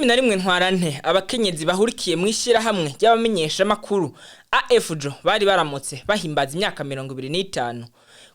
11 Ntwarante, abakenyezi bahurikiye mu ishyirahamwe ry'abamenyeshamakuru AFJO bari baramutse bahimbaza imyaka 25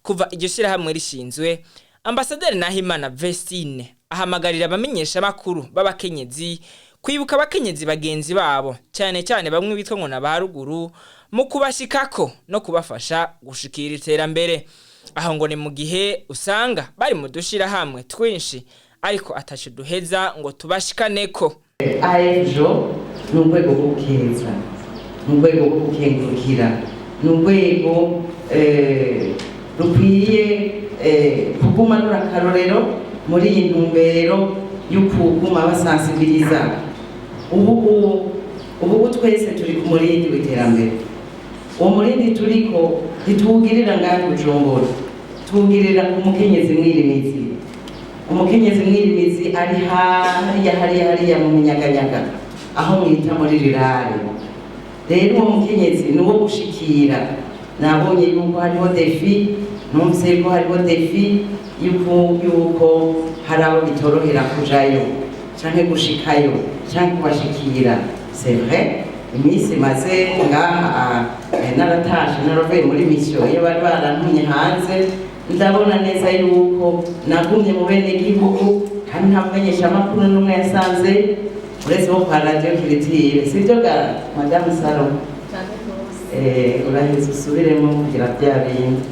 kuva iryo shyirahamwe rishinzwe. Ambasaderi Nahimana Vestine ahamagarira abamenyeshamakuru b'abakenyezi kwibuka abakenyezi bagenzi babo, cyane cyane bamwe bitwa ngo na ba ruguru, mu kubashikako no kubafasha gushikira iterambere. Aho ngo ni mu gihe usanga bari mu dushirahamwe twinshi ariko ataco duheza ngo tubashikaneko. AFJO ni urwego rwo gukeza, ni urwego rwo gukengurukira, ni urwego rukwiye kuguma ruri akarorero muri iyi ntumbero yo kuguma basansibiriza. Ubu twese turi ku murindi w'iterambere. Uwo murindi turiko ntituwugirira ngaha i Bujumbura, tuwugirira ku mukenyezi mwirimizi. Umukenyezi mwirimizi ari hariya hariya hariya mu minyaganyaga, aho mwita muri rirare. Rero uwo mukenyezi ni uwo gushikira. Nabonye yuko hariho défi, numvise yuko hariho défi yuko hari abo bitorohera kujayo canke gushikayo canke kubashikira. C'est vrai, iminsi maze ngaha, naratashe, naravuye muri mission iyo bari barantumye hanze, ndabona neza yuko nagumye mu bene gihugu kandi nta mumenyeshamakuru n'umwe yasanze uretse wo kwa Radio Culture. Sibyo ga Madame Salo? Uraheza usubiremo kugira bya bindi.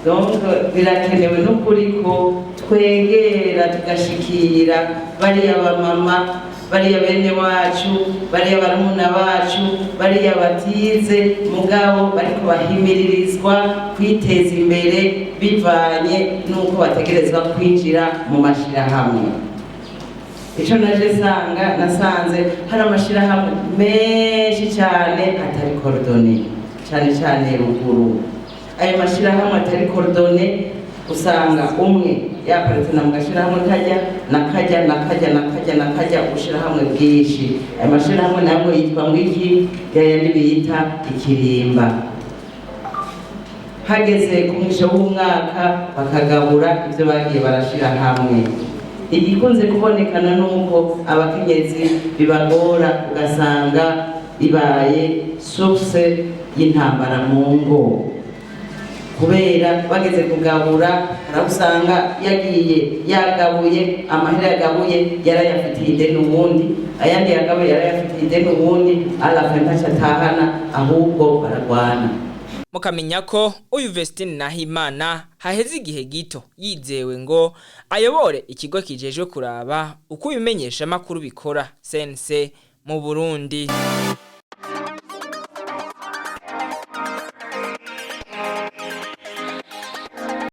Donc birakenewe n'ukuri ko twegera, tugashikira bariya bamama, bariya bene wacu, bariya barumuna bacu, bariya batize mugabo bariko bahimiririzwa kwiteza imbere bivanye n'uko bategerezwa kwinjira mu mashirahamwe. Ico naje sanga, nasanze hari amashirahamwe menshi cyane atari coordonné, cyane cyane ruguru. Ayo mashirahamwe atari coordonné, usanga umwe yaparitse na mu gashirahamwe kajya na kajya na kajya na kajya na kajya, ubushirahamwe bwinshi. Ayo mashirahamwe nayo yitwa ngo iki? Yayandi bita ikirimba. Hageze ku mwisho w'umwaka bakagabura ibyo bagiye barashira hamwe. Igikunze kubonekana nuko abakenyezi bibagora, ugasanga bibaye source y'intambara mu ngo, kubera bageze kugabura hari aho usanga yagiye yagabuye amahera, yagabuye yarayafitiye ideni uwundi, ayandi yagabuye yarayafitiye ideni uwundi, alafa ntacyo atahana, ahubwo baragwana. Mukamenya ko uyu Vestine Nahimana haheze igihe gito yizewe ngo ayobore ikigo kijejwe kuraba uko ibimenyesha makuru bikora, CNC, mu Burundi.